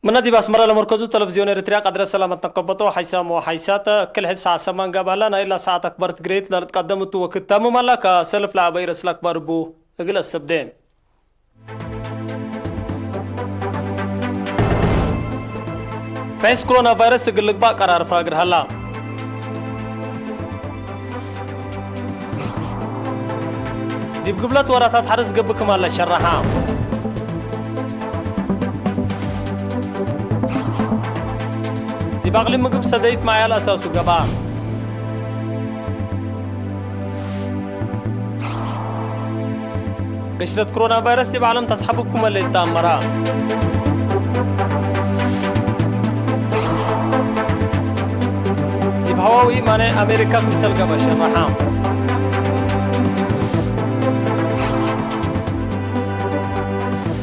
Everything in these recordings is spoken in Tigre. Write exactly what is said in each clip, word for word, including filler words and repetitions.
ምነ ዲብ አስመረ ለመርከዙ ተለፍዝዮን ኤሪትርያ ቀድረ ሰላመት ነቀበጦ ሐይሳም ወሐይሳት፣ ክል ሕድ ሰዓት ሰማን ጋብእ ሀላ። ናይ እላ ሰዓት አክባር ትግሬት ለልትቀደም እቱ ወክድ ታምም ሀላ። ከሰልፍ ለአበይ ርእስ ለአክባር እቡ እግል አሰብዴ። ፍሕስ ክሮና ቫይረስ እግል ልግባእ ቀራር ፋግር ሀላ። ዲብ ግብለት ወራታት ሐርስ ገብእ ክማለ ሸረሐ። ዲብ አቅሊም ምግብ ሰደይት ማያል አሳሱ ገብአ። ገሽለት ክሮና ቫይረስ ዲብ ዓለም ተስሓብብ ክመ ለይተአመራ። ዲብ ሀዋዊ ማኔ አሜሪካ ክምሰል ገብአ ሸረሐ።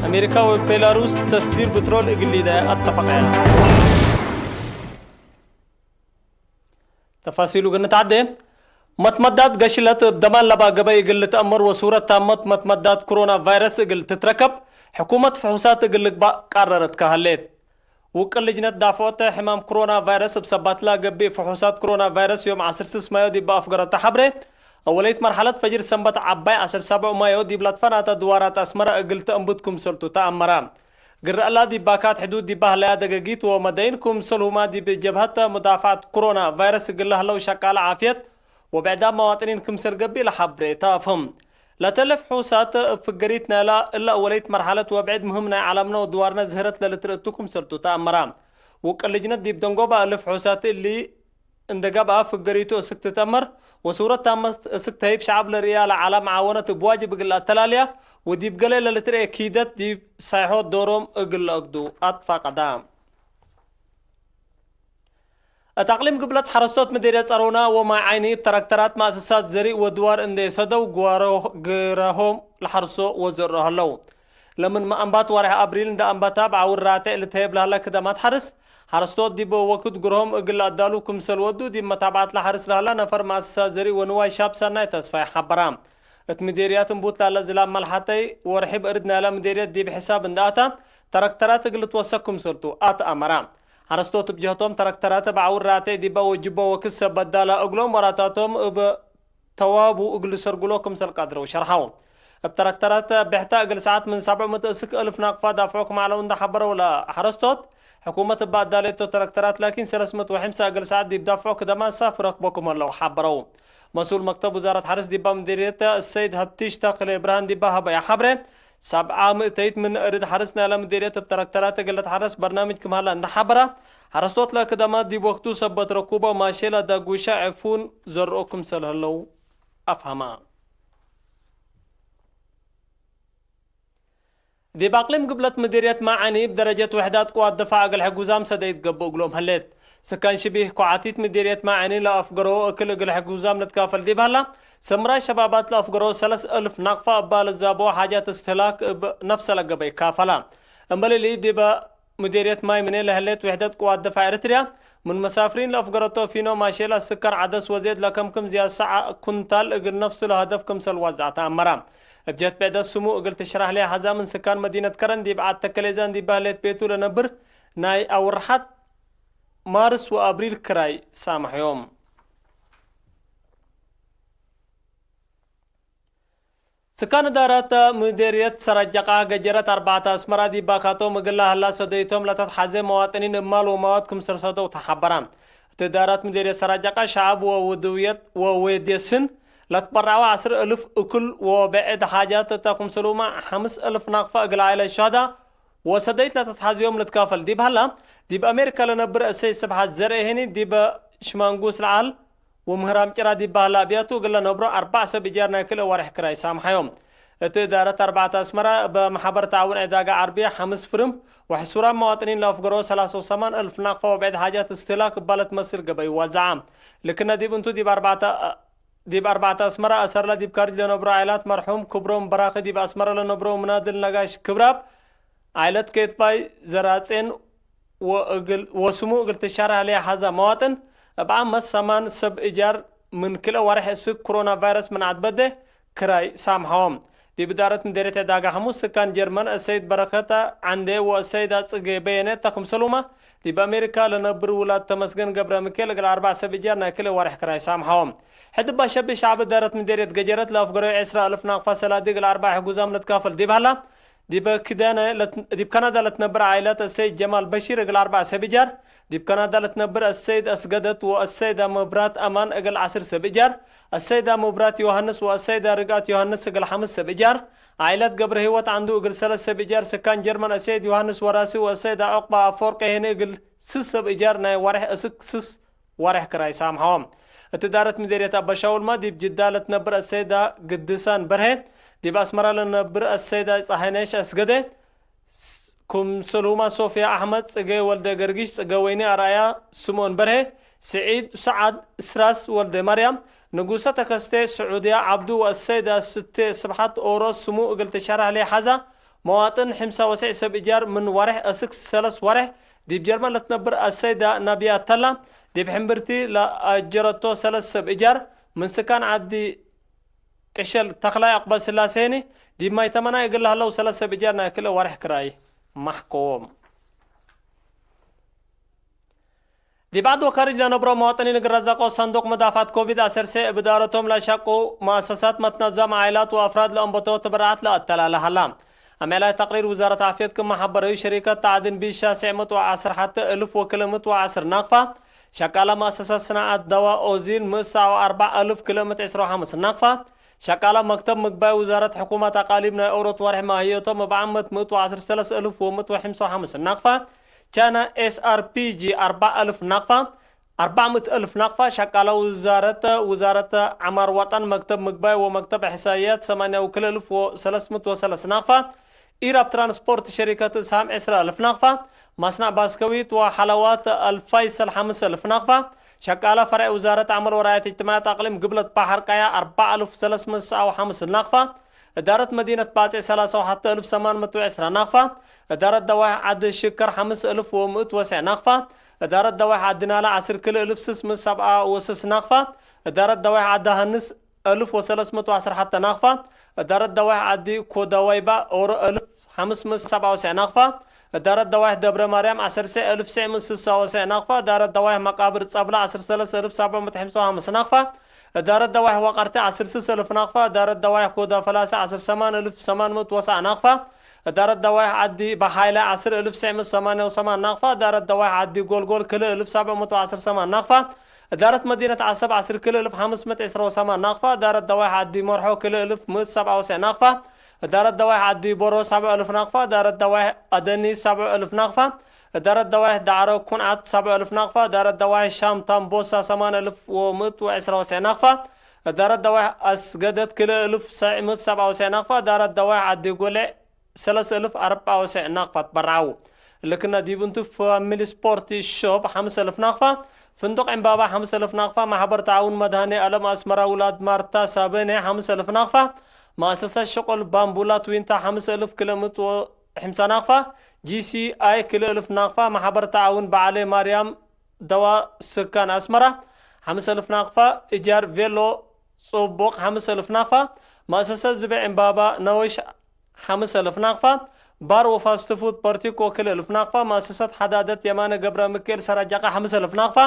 አሜሪካ ወቤላሩስ ተስዲር ብትሮል እግል ሊደአ አተፈቀያ። ተፋሲሉ እግል ንትዐዴ። መትመዳት ገሽለት እብ ደማን ለባ ገበይ እግል ልትአመር ወሱረት ታመት መትመዳት ክሮና ቫይረስ እግል ትትረከብ ሕኩመት ፍሑሳት እግል ልግባእ ቀረረት ከሀሌት። ውቅል ልጅነት ዳፍዖት ሕማም ክሮና ቫይረስ እብ ሰባትላ ገብእ ፍሑሳት ክሮና ቫይረስ ዮም ዐስር ስስ ማዮ ዲብ አፍገረተ ሐብሬ፣ አወለይት መርሐለት ፈጅር ሰንበት ዐባይ ዐስር ሰብዕ ማዮ ዲብ ለትፈናተ ድዋራት አስመረ እግል ተአንብት ክምሰልቱ ተአመረ። ግረእላ ዲብ ባካት ሕዱድ ዲብ በህለያ ደገጊት ወመደይን ክምሰልሁማ ዲብ ጀብሀት ሙዳፍዐት ክሮና ቫይረስ እግል ለህለው ሸቃለ ዓፍየት ወብዕዳም መዋጥኒን ክምሰል ገብእ ለሐብሬ ተአፍህም። ለተለ ፍሑሳት እብ ፍገሪት ናይላ እለ አወለይት መርሐለት ወብዕድ ምህም ናይ ዐለምነ ወድዋርነ ዝህረት ለልትርእ ቱ ክምሰልቱ ተአመረ። ውቅል ልጅነት ዲብ ደንጎባ እሊ ፍሑሳት እሊ እንደ ገብአ ፍገሪቱ እስክ ትትአመር ወሱረት ታመት እስክ ተህይብ ሸዐብ ለርእያ ለዐለ መዓወነት እብ ዋጅብ እግል ለአተላልያ ወዲብ ገሌ ለልትርኤ ኪደት ዲብ ሳይሖት ዶሮም እግል ለአግዱ አትፋቀዳ። እት አቅሊም ግብለት ሐረስቶት ምዴርየት ጸሮና ወማይ ዓይኒ እብ ተረክተራት መአሰሳት ዘሪእ ወድዋር እንዴ ሰደው ግዋሮ-፣ ግራሆም ለሐርሶ ወዘርኦ ሀለው። ለምንመ አንባት ዋርሕ አብሪል እንደ አንበታ እብ ዐውር ራቴዕ ልትሀየብ ለሀለ ክደማት ሐርስ፣ ሐረስቶት ዲብ ወክድ ግርሆም እግል ለአዳሉ ክምሰል ወዱ ዲብ መታብዐት ለሐርስ ለሀላ ነፈር መአሰሳት ዘሪእ ወንዋይ ሻብ ሰናይ ተስፋይ ሐበራ። እት ምዴርያት እንቡት ላለ ዝላም መልሐተይ ወርሒ ብእርድ ናይለ ምዴርየት ዲብ ሕሳብ እንደ አታ፣ ተረክተራት እግል ልትወሰክ ክምሰልቱ አትአመራ። ሐረስቶት እብ ጀህቶም ተረክተራት እብ ዐውር ራቴዕ ዲበ ወጅቦ ወክሰ በዳላ እግሎም ወራታቶም እብ ተዋቡ እግል ልሰርጉሎ ክምሰል ቀድረው ሸርሐው። እብ ተረክተራት ብሕታ እግል ሰዓት ምን ሰብዕ ምእት እስክ እልፍ ናቅፋ ዳፍዖ ክም ዐለው እንደ ሐበረው ለሐረስቶት፣ ሕኩመት እበ አዳሌቶ ተረክተራት ላኪን ሰለስ ምእት ወሐምሳ እግል ሰዓት ዲብ ዳፍዖ ክደማት ሳፍ ረክቦ ክም ሀለው ሐበረው። መስኡል መክተብ ውዛረት ሐርስ ዲባ ምዴርየት ሰይድ ሀብቲሽ ተክሌ ብርሃን ዲባ ሀበያ ሐብሬ፣ ሰብዓ ምእተይት ምን እርድ ሐርስ ናይለ ምዴርየት እብ ተረክተራት እግል ልትሐረስ በርናምጅ ክም ሀለ እንደ ሐበረ፣ ሐረስቶት ለክደማት ዲብ ወክቱ ሰበት ረኩቦ ማሼ ለደጉሸ ዕፉን ዘርኦ ክምሰል ህለው አፍሀመ። ዲብ አቅሊም ግብለት ምዲርየት ማዐኒ እብ ደረጀት ውሕዳት ቅዋት ድፋዕ እግል ሕጉዛም ሰደይት ገብእ እግሎም ህሌት። ስካን ሽቢህ ኮዓቲት ምዲርየት ማዐኒ ለአፍገሮ እክል እግል ሕጉዛም ልትካፈል ዲብ ሀላ፣ ሰምራይ ሸባባት ለአፍገሮ ሰለስ እልፍ ናቅፋ እባ ለዛቦ ሓጃት እስትህላክ እብ ነፍሰ ለገበይ ካፈላ። እምበል እሊ ዲበ ምዲርየት ማይ ምኔ ለህሌት ውሕደት ቅዋት ድፋዕ ኤረትርያ፣ ምን መሳፍሪን ለአፍገረቶ ፊኖ ማሼላ ስከር ዐደስ ወዜድ ለከምክም ዝያድ ሰዓ ኩንታል እግል ነፍሱ ለሀደፍ ክምሰል ዋዝዐ ተአመረ። እብ ጀት ብዕደት ስሙ እግል ትሸራሕ ለሐዛ ምን ስካን መዲነት ከረን ዲብ ዐድ ተከሌዛን ዲብ በህሌት ቤቱ ለነብር ናይ አውርሓት ማርስ ወአብሪል ክራይ ሳመሐዮም። ስካን እዳራት ምዴርየት ሰራጀቃ ገጀረት አርበዕተ አስመራ ዲብ ባካቶም እግል ለሀላ ሰደይቶም ለተትሐዜ መዋጥኒን እብ ማል ወመዋት ክምሰል ሰደው ተሐበረ። እት እዳራት ምዴርየት ሰራጀቃ ሸዐብ ወውድውየት ወዌዴስን ለትበረዐወ ዐስር እልፍ እክል ወብዕድ ሓጃት እተ ክምሰሉመ ሐምስ እልፍ ናቅፋ እግል ዓኢለት ሹሀዳ ወሰደይት ለተትሐዝዮም ልትካፈል ዲብ ሀላ፣ ዲብ አሜሪካ ለነብር እሰይ ስብሐት ዘርኤ ህኒ ዲበ ሽማንጉስ ለዐል ወምህራም ጭራ ዲብ በህለ አብያቱ እግል ለነብሮ አርበዕ ሰብ እጃር ናይ ክልኤ ወሬሕ ክራይ ሳምሐዮም። እት እዳረት አርበዕተ አስመራ እበ መሐበር ተዓውን ዕዳጋ ዐርብየ ሐምስ ፍርም ወሕሱራም መዋጥኒን ለአፍገሮ ሰላሳ ወሰማን እልፍ ናቅፋ ወብዕድ ሓጃት እስትህላክ እባ ለትመስል ገበይ ወዘዐ። ልክነ ዲብ እንቱ ዲብ አርበዕተ፣ ዲብ አርበዕተ አስመራ አሰርለ ዲብ ካርጅ ለነብሮ ዓኢላት መርሑም ክብሮም በራኺ ዲብ አስመራ ለነብሮ ምናድል ነጋሽ ክብራብ፣ ዓኢለት ኬትባይ ዘራጼን ወእግል፣ ወስሙ እግል ትሻረሕ ለሐዛ መዋጥን፣ እብ ዓመት ሰማን ሰብ እጃር ምን ክልኤ ወሬሕ እስክ ክሮና ቫይረስ ምን አትበዴ ክራይ ሳምሐዎም። ዲብ እዳረት ምዴርየት ዕዳጋ ሐሙስ ስካን ጀርመን አሰይድ በረከተ ዐንዴ ወአሰይዳ ጽጌ በየነ ተ ክምሰሉመ፣ ዲብ አሜሪካ ለነብር ውላድ ተመስገን ገብረ ሚካኤል እግል አርበዕ ሰብ እጃር ናይ ክልኤ ወሬሕ ክራይ ሳምሐዎም። ሕድ እባ ሸቢ ሸዕብ እዳረት ምዴርየት ገጀረት ለአፍገረዩ ዕስራ እልፍ ናቅፋ ሰላዲ እግል አርበዕ ሕጉዛም ልትካፈል ዲብ ሀላ፣ ዲብ ክዳነ ለት-፣ ዲብ ካናዳ ለትነብር ዓኢላት አሰይድ ጀማል በሺር እግል አርበዕ ሰብ እጃር፣ ዲብ ካናዳ ለትነብር አሰይድ አስገደት ወአሰይዳ መብራት አማን እግል ዐስር ሰብ እጃር፣ አሰይዳ መብራት ዮሐንስ ወአሰይዳ ርግአት ዮሐንስ እግል ሐምስ ሰብ እጃር፣ ዓኢላት ገብረህይወት ዐንዱ እግል ሰለስ ሰብ እጃር፣ ስካን ጀርመን አሰይድ ዮሐንስ ወራሲ ወአሰይዳ ዑቅባ አፈወርቂ ሄኒ እግል ስስ ሰብ እጃር ናይ ወሬሕ እስክ ስስ ወሬሕ ክራይ ሳምሐዎም። እት እዳረት ምዴርየት አባሻውልማ ዲብ ጅዳ ለትነብር አሰይዳ ግድሳን በርሄ፣ ዲብ አስመራ ለነብር አሰይዳ ጸሃይነሽ አስገደ፣ ክምሰልሁማ ሶፍያ አሕመድ፣ ጽጌ ወልደ ገርጊሽ፣ ጽገወይኒ አርአያ፣ ስምኦን በርሄ፣ ስዒድ ሰዓድ፣ እስራስ ወልደ ማርያም፣ ንጉሰ ተከስቴ፣ ስዑድያ ዐብዱ ወአሰይዳ ስቴ ስብሐት ኦሮ ስሙ እግል ትሸረሕ ለይሐዛ መዋጥን ሕምሳ ወሰዕ ሰብ እጃር ምን ወሬሕ እስክ ሰለስ ወሬሕ ዲብ ጀርመን ለትነብር አሰይዳ ናብያ ተላ፣ ዲብ ሕምብርቲ ለአጀረቶ ሰለስ ሰብ እጃር፣ ምን ስካን ዐዲ ቅሸል ተክላይ አቅበስላሴኒ፣ ዲብ ማይ ተመናይ እግል ለሀለው ሰለስ ሰብ እጃር ናይ ክልኤ ወሬሕ ክራይ ማሕከዎም። ዲብ ዐድ ወካርጅ ለነብሮ መዋጥኒን እግል ረዘቆ ሰንዱቅ መዳፋት ኮቪድ ዐሰርተ እብ እዳረቶም ለሸቁ መአሰሳት መትነዛም ዓኢላት ወአፍራድ ለአንበቶ ትብርዓት ለአተላለ ሀላ። አምዕላይ ተቅሪር ውዛረት ዓፍየት ክም ሐበረዩ፣ ሸሪከት ተዕዲን ቢሻ ስዕ ምእት ወዐስር ሐተ እልፍ ወክልኤ ምእት ወዐስር ናቅፋ፣ ሸቃላ መአሰሳት ስናዓት ደዋ ኦዚን ምእት ሰዕ ወአርበዕ እልፍ ክልኤ ምእት ዕስራ ወሐምስ ናቅፋ፣ ሸቃላ መክተብ ምግባይ ውዛረት ሕኩማት አቃሊም ናይ ኦሮት ወርሕ ማህየቶም እብ ዓመት ምእት ወዐስር ሰለስ እልፍ ወምእት ወሐምስ ወሐምስ ናቅፋ፣ ቻይና ኤስ አር ፒ ጂ አርበዕ እልፍ ናቅፋ፣ አርበዕ ምእት እልፍ ናቅፋ፣ ሸቃላ ውዛረት፣ ውዛረት ዐማር ወጠን፣ መክተብ ምግባይ ወመክተብ እሕሳይያት ሰማንያ ወክልኤ እልፍ ወሰለስ ምእት ወሰለስ ናቅፋ፣ ኢራብ ትራንስፖርት ሸሪከት እስሃም ዕስራ እልፍ ናቅፋ፣ ማስናዕ ባስከዊት ወሐለዋት አልፋይሰል ሐምስ እልፍ ናቅፋ፣ ሸቃላ ፈርዕ ውዛረት ዐመል ወራየት እጅትማዕየት አቅሊም ግብለት በሐር ቀያ አርበዕ እልፍ ሰለስ ምእት ሰብዓ ወሐምስ ናቅፋ፣ እዳረት መዲነት ባጼ ሰላሳ ወሐተ እልፍ ሰማን ምእት ወዕስራ ናቅፋ፣ እዳረት ደዋይሕ ዐድ ሽከር ሐምስ እልፍ ወምእት ወሰዕ ናቅፋ፣ እዳረት ደዋይሕ ዐድ ናለ ዐስር ክልኤ እልፍ ስስ ምእት ሰብዓ ወስስ ናቅፋ፣ እዳረት ደዋይሕ ዐድ ሀንስ እልፍ ወሰለስ ምእት ወዐስር ሐተ ናቅፋ፣ እዳረት ደዋይሕ ዐዲ ኮዳዋይባ ኦሮ እልፍ ሐምስ ምእት ሰብዓ ወሰዕ ናቅፋ፣ እዳረት ደዋይሕ ደብረ ማርያም ዐሰርተ እልፍ ስዕ ምእት ስሳ ወሰዕ ናቅፋ፣ እዳረት ደዋይሕ መቃብር ጸብላ ዐሰርተ ሰለስ እልፍ ሰብዕ ምእት ሐምሳ ወሐምስ ናቅፋ፣ እዳረት ደዋይሕ ወቀርቲ ዐስር ስስ እልፍ ናቅፋ፣ እዳረት ደዋይሕ ኮዳ ፈላሰ ዐስር ሰማን እልፍ ሰማን ምእት ወሰዕ ናቅፋ፣ እዳረት ደዋይሕ ዐዲ በሓይለ ዐስር እልፍ ስዕ ምእት ሰማንያ ወሰማን ናቅፋ፣ እዳረት ደዋይሕ ዐዲ ጎልጎል ክልኤ እልፍ ሰብዕ ምእት ወዐስር ሰማን ናቅፋ፣ እዳረት መዲነት ዐሰብ ዐስር ክልኤ እልፍ ሐምስ ምእት ዕስራ ወሰማን ናቅፋ፣ እዳረት ደዋይሕ ዐዲ ሞርሖ ክልኤ እልፍ ምእት ሰብዓ ወሰዕ ናቅፋ፣ እዳረት ደዋይሕ ዐዲ ቦሮ ሰብዕ እልፍ ናቅፋ፣ እዳረት ደዋይሕ አደኒ ሰብዕ እልፍ ናቅፋ፣ እዳረት ደዋይሕ ዳዕሮ ኩንዓት ሰብዕ እልፍ ናቅፋ፣ እዳረት ደዋይሕ ሻም ታምቦሳ ሰማን እልፍ ወምእት ወዕስራ ወሰዕ ናቅፋ፣ እዳረት ደዋይሕ አስገደት ክልኤ እልፍ ሰዕ ምእት ሰብዓ ወሰዕ ናቅፋ፣ እዳረት ደዋይሕ ዐዲ ጎሌዕ ሰለስ እልፍ አርበዓ ወሰዕ ናቅፋ ትበርዐው። ልክና ዲብ እንቱ ፋሚሊ ስፖርት ሾፕ ሐምስ እልፍ ናቅፋ፣ ፍንዱቅ ዕምባባ ሐምስ እልፍ ናቅፋ፣ ማሕበር ተዓውን መድኃኔ ዓለም አስመራ ውላድ ማርታ ሳበኔ ሐምስ እልፍ ናቅፋ፣ መአሰሰት ሽቁል ባምቡላ ትዊንታ ሐምስ እልፍ ክልኤ ምእት ወሐምሳ ናቅፋ፣ ጂ ሲ አይ ክልኤ እልፍ ናቅፋ፣ ማሕበር ተዓውን በዓሌ ማርያም ደዋ ስካን አስመራ ሐምስ እልፍ ናቅፋ፣ እጃር ቬሎ ጽቡቅ ሐምስ እልፍ ናቅፋ፣ መአሰሰት ዝቤ ዕምባባ ነወሽ ሐምስ እልፍ ናቅፋ፣ ባር ወፋስት ፉድ ፖርቲኮ ክልኤ እልፍ ናቅፋ፣ መአሰሰት ሐዳደት የማነ ገብረ ሚካኤል ሰራጃቃ ሐምስ እልፍ ናቅፋ፣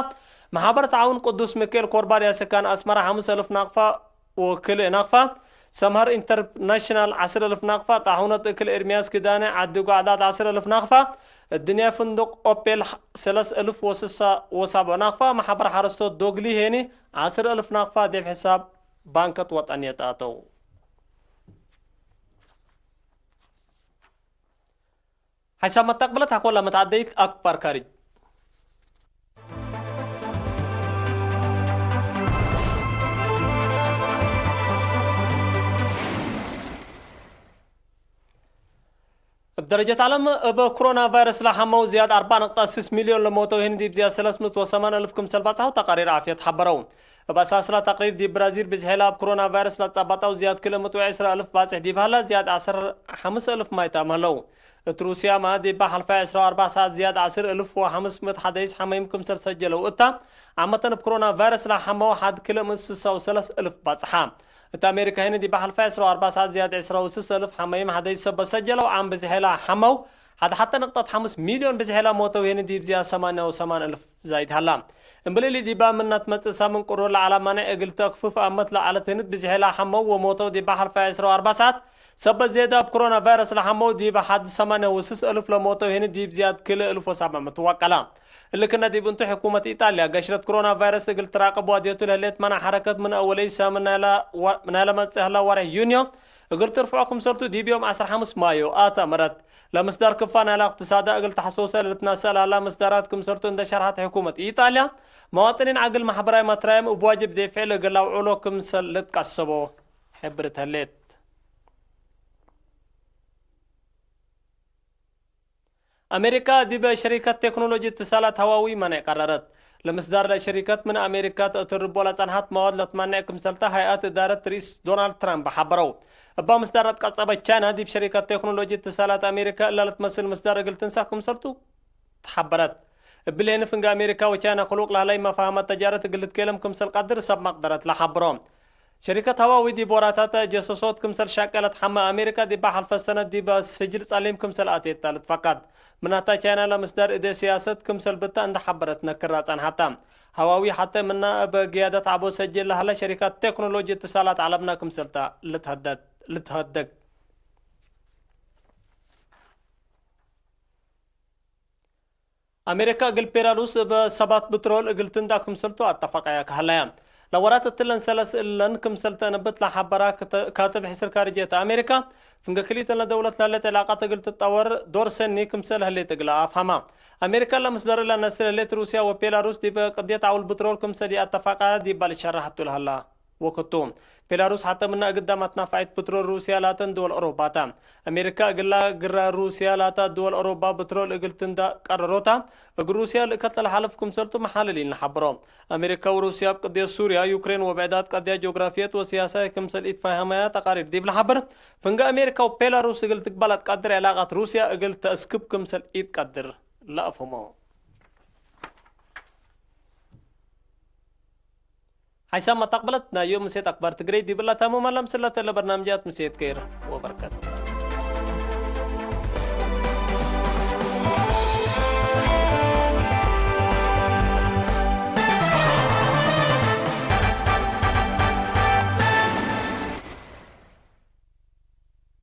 መሓበር ተዓውን ቅዱስ ሚካኤል ኮርባር ያሰካን አስመራ ሐምስ እልፍ ናቅፋ ወክልኤ ናቅፋ፣ ሰምሀር ኢንተርናሽናል ዐስር እልፍ ናቅፋ፣ ጣሑነት እክል ኤርምያስ ኪዳነ ዐዲ ጓዕዳት ዐስር እልፍ ናቅፋ፣ እድንያ ፍንዱቅ ኦፔል ሰለስ እልፍ ወስሳ ወሳብዕ ናቅፋ፣ መሓበር ሐረስቶት ዶግሊ ሄኒ ዐስር እልፍ ናቅፋ ዲብ ሕሳብ ባንከት ወጠንየት አተው። ሓይሳብ መተቅብለት አኮላ መትዓደይት አክባር ካርጅ። እብ ደረጀት ዐለም፣ እብ ክሮና ቫይረስ ለሐመው ዝያድ አርበዕ ነቅጠ ስስ ሚልዮን ለሞተው ህኒ ዲብ ዝያድ ሰለስ ምእት ወሰማን እልፍ ክምሰል ባጽሐው ተቃሪር ዓፍየት ሐበረው። እብ አሳስላ ተቅሪር ዲብ ብራዚል ብዝሒ ለእብ ክሮና ቫይረስ ለትጸበጠው ዝያድ ክልኤ ምእት ወዕስራ እልፍ ባጽሕ ዲብ ሀላ፣ ዝያድ ዐስር ሐምስ እልፍ ማይታም ሀለው። እት ሩስያመ፣ ዲበ ሐልፋይ ዕስራ ወአርበዕ ሰዓት ዝያድ ዐስር እልፍ ወሐምስ ምእት ሐደይስ ሐመይም ክምሰል ሰጀለው እተ፣ ዓመተን እብ ኮሮና ቫይረስ ለሐመው ሐድ ክልእ ምእት ስሳ ወሰለስ እልፍ በጽሐ። እት አሜሪካ ህኒ፣ ዲበ ሐልፋይ ዕስራ ወአርበዕ ሰዓት ዝያድ ዕስራ ወስስ እልፍ ሐመይም ሐደይስ ሰበት ሰጀለው ዓም ብዝሔ ለሐመው ሐድ ሐተ ንቅጠት ሐምስ ሚልዮን ብዝሔ ለሞተው ህኒ፣ ዲብ ዝያድ ሰማንያ ወሰማን እልፍ ዛይድ ሀላ። እምብልሊ፣ ዲበ ምናት መጽእ ሳምን ቅሩር ለዐለ ማንዕ እግል ተክፍፍ አመት ለዐለት ህንት ብዝሔ ለሐመው ወሞተው ዲበ ሐልፋይ ዕስራ ወአርበዕ ሰዓት ሰበት ዜዳ እብ ኮሮና ቫይረስ ለሐመው ዲበ ሐድ ሰማንያ ወስስ እልፍ ለሞተው ህኒ፣ ዲብ ዝያድ ክልእ እልፍ ወሰብዕ ምእት ወቀለ። እሊ ክነ ዲብ እንቱ፣ ሕኩመት ኢጣልያ ገሽረት ኮሮና ቫይረስ እግል ትራቅብ ዋድየቱ ለህሌት መናዕ ሐረከት ምን አወለይ ሳምን ናይለ ወ-፣ ናይለ መጽእ ህላ ወርሕ ዩንዮ እግል ትርፍዖ ክምሰልቱ፣ ዲብ ዮም ዐስር ሐምስ ማዮ አተ አመረት። ለምስዳር ክፋ ናይላ እቅትሳዳ እግል ተሐሶሰ ለልትናሰእ ለሀላ ምስዳራት ክምሰልቱ እንደ ሸርሐት ሕኩመት ኢጣልያ፣ መዋጥኒን ዐግል ማሕበራዊ መትራይም እብ ዋጅብ ዴፍዕ ለእግል ለአውዕሎ ክምሰል ልትቀሰቦ ሕብርት ህሌት። አሜሪካ ዲበ ሸሪከት ቴክኖሎጂ እትሳላት ሀዋዊ መኔዕ ቀረረት። ለምስዳር ለሸሪከት ምን አሜሪካ ተአትርቦ ለጸንሐት መዋድ ለትመኔዕ ክምሰልተ ሀይአት እዳረት ርኢስ ዶናልድ ትራምፕ ሐበረው። እባ ምስዳር ለትቀጸበት ቻይና ዲብ ሸሪከት ቴክኖሎጂ እትሳላት አሜሪካ እላ ለትመስል ምስዳር እግል ትንሰእ ክምሰልቱ ተሐበረት። እብሊ ህኒ ፍንጌ አሜሪካ ወቻይና ክሉቅ ለህለይ መፋህመት ተጃረት እግል ልትኬለም ክምሰል ቀድር ሰብ መቅደረት ለሐብሮ። ሸሪከት ሀዋዊ ዲብ ወራታተ ጀሰሶት ክምሰል ሻቄ ለትሐመ አሜሪካ ዲበ ሐልፈ ሰነት ዲበ ስጅል ጸሊም ክምሰል አቴት ተ ልትፈቀድ። ምናተ ቻይና ለምስዳር እዴ ሲያሰት ክምሰል ብተ እንደ ሐበረት ነክራ ጸንሐተ። ሀዋዊ ሐቴ ምና እብ ግያደት ዐቦ ሰጅል ለሀለ ሸሪከት ቴክኖሎጂ እትሳላት ዐለምነ ክምሰል ተ ልትሀደድ፣ ልትሀደግ። አሜሪካ እግል ቤላሩስ እብ ሰባት ብትሮል እግል ትንዳ ክምሰልቱ አተፋቀያ ከሀለያ። ለወራት እትለን ሰለስ እለን ክምሰል ተአንብት ለሐበራ ክተ-፣ ካትብ ሕስር ካርጅየት አሜሪካ፣ ፍንጌ ክልኢተን ለደውለት ለህሌት ዕላቀት እግል ትጠወር ዶር ሰኒ ክምሰል ህሌት እግል አፍሀማ። አሜሪካ ለምስዳር እለ ነስል ህሌት ሩስያ ወቤላሩስ ዲብ ቅድየት ዐውል ብትሮል ክምሰል ይአተፋቀያ ዲባ ልሸረሐቱ ለሀላ። ወክቱ፣ ቤላሩስ ሐተ ምነ እግዳም አትናፋዐት ብትሮል ሩስያ ላተን ድወል አውሮባ ተ። አሜሪካ እግላ ግረ ሩስያ ላተ ድወል አውሮባ ብትሮል እግል ትንዳ ቀረሮታ፣ እግል ሩስያ ልእከት ለለሐልፍ ክምሰልቱ መሓልሊን ለሐብሮ። አሜሪካ ወሩስያ እብ ቅድየት ሱርያ፣ ዩክሬን ወብዕዳት ቀድያት ጂኦግራፍየት ወስያሳይ ክምሰል ኢትፋሀመያ ተቃሪር ዲብ ለሐብር፣ ፍንጌ አሜሪካ ወቤላሩስ እግል ትግበእ ለትቀድር ዕላቀት ሩስያ እግል ተአስክብ ክምሰል ኢትቀድር ለአፍህሞ። ሓይሳም መተቅበለት ናይ ዮም ምሴት አክባር ትግሬ ዲብላ ታሙም አለ። ምስለተ ለበርናምጃት ምሴት ከይር ወበረከት።